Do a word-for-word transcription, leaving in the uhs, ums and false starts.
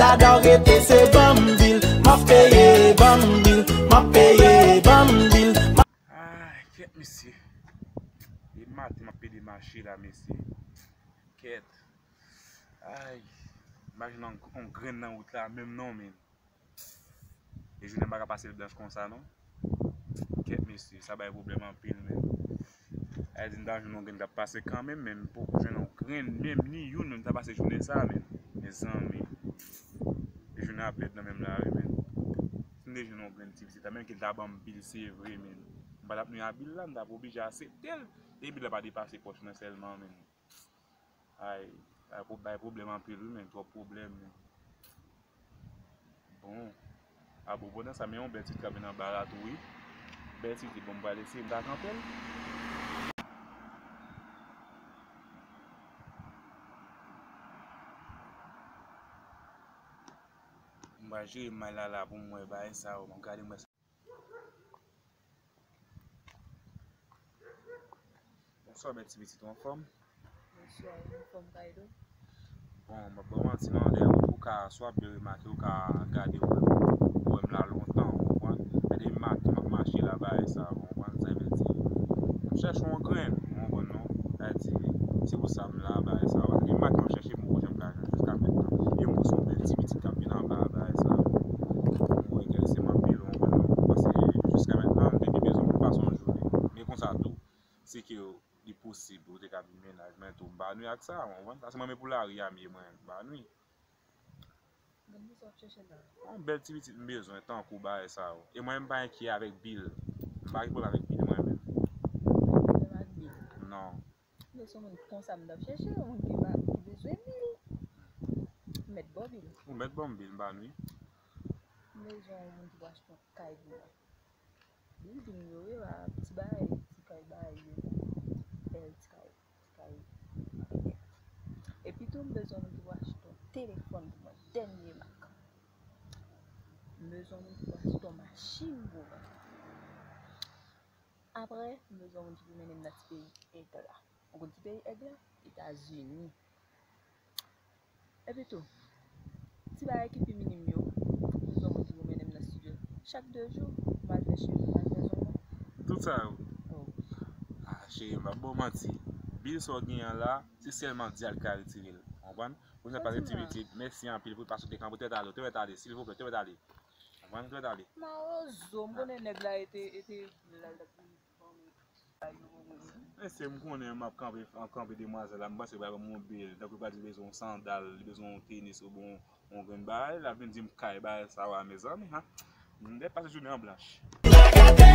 Dada w rete se ban m bil, m ap peye ban m bil, m ap peye ban m bil. Ay, kèt mesye. E maten m ap pede mache la, mesye. Kèt. Ay, imajine yon, yon grenn nan wout la, menm non, men. E jounen pa ka pase l blanch konsa, non. Kèt, mesye, sa bay pwoblèm anpil, men. Ay di, m ta jwenn yon grenn k ap pase kanmenm, men m poko jwenn yon grenn, menm ni youn, menm ta pase jounen sa, men. Mezanmi. E jounen ap pèd nan menm la, wi, men. Si m te jwenn yon grenn ti pitit la, menm ke l ta ban m bil, se vre, men. M pa t ap nwi a bil la, m t ap oblije asepte l. E bil la pa depase pòch mwen sèlman, men. Ay, bay pwoblèm anpil, wi, men, twòp pwoblèm, men. Bon. A bon, pandan sa, men yon bèl ti pitit k ap vin anba la tou, wi. Bèl ti pitit, bon, m pral eseye, m ta kanpe l. M pral jere may la la pou m wè bagay sa yo, m ap gade m wè. Bonswa, bèl ti pitit, ou anfòm? Bonswa, m anfòm, Kaydo. Bon, m ap ba w manti non, dèyè ou, ou ka, si w ap byen remake, ou ka gade w, ou wè m la lontan, ou konprann? Men depi maten m ap mache la, bagay sa, ou konprann? Sa vle di, m chèche yon grenn, ou konprann non? Sa vle di, se pou sa m la, bagay sa, paske depi maten m ap chèche, m poko janm ka jwenn jiska mentnan. E m wè se yon bèl ti pitit k ap vin anba, bagay sa. M enterese m anpil, ou konprann non? Paske jiska mentnan, m te gen bezwen pou pase yon jounen. Men konsa tou, si ke li posib, ou te ka vin mennaj mwen tou, m pa nwi ak sa, ou konprann? Paske mwen menm pou lari a m ye, mwen, m pa nwi. Gade sa w ap chèche la. Yon bèl ti pitit m bezwen, tankou bagay sa yo. E mwen, m pa enkyè avèk bil. M pa gen pwoblèm avèk bil, mwen menm. Pwoblèm ak bil? Non. Men se yon moun konsa m t ap chèche, yon moun ki pa, ki bezwen bil. M mèt ba w bil. Ou mèt ban m bil, m pa nwi. M bezwen yon moun ki pou achte yon kay pou mwen. Building yo, yo la, ti bagay, ti kay bagay yo. Bèl ti kay, ti kay. Epi tou, m bezwen moun ki pou achte yon telefòn pou mwen, dènye mak. M bezwen moun ki pou achte yon machin pou mwen. Apre, m bezwen moun ki pou mennen m nan ti peyi Èg la. Ou konn ki peyi Èg la? Etazini. Epi tou, ti bagay ki pi minim yo, m bezwen moun ki pou mennen m nan estidyo. Chak de jou, m al fè cheve, m al fè zong mwen. Tout sa yo. Oh. Ah, cheri, m p ap ba w manti. Bil sa w genyen an la, se sèlman dyal ki ka retire l. Konprann? Pou nou pa retire tit. Mèsi anpil pou pasyon te kanpe tèt ale, tèt ale, silvouplè, tèt ale. Konprann? Tèt ale. Mawozo, m konnen nèg la ete, ete, la, la, Mesye, m konnen m ap kanpe, ap kanpe demwazèl la, m panse pral ban m yon bil, tankou li pral di li bezwen yon sandal, li bezwen yon tenis oubyen yon, yon grenn bagay, l ap vin di m kay bagay sa yo a, mezanmi, ha. M dèyè pase jounen an blanch.